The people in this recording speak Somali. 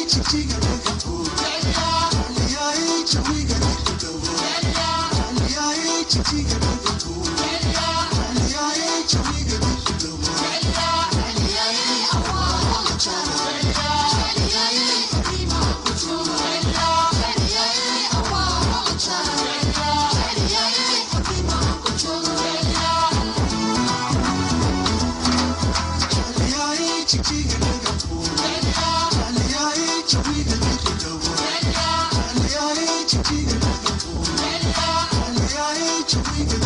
Jigjiga dhagaxtuur, jecliyaaye jawiga degdego, jecliyaaye jigjiga dhagaxtuur, jecliyaaye jawiga degdego, jecliyaaye awaalo la jaro, jecliyaaye fariimaha ku joogo, jecliyaaye awaalo la jaro, jecliyaaye fariimaha ku joogo, jecliyaaye jigjiga dhagaxtuur, jecliyaaye jawiga degdego, jecliyaaye jigjiga dhagaxtuur, jecliyaaye jawiga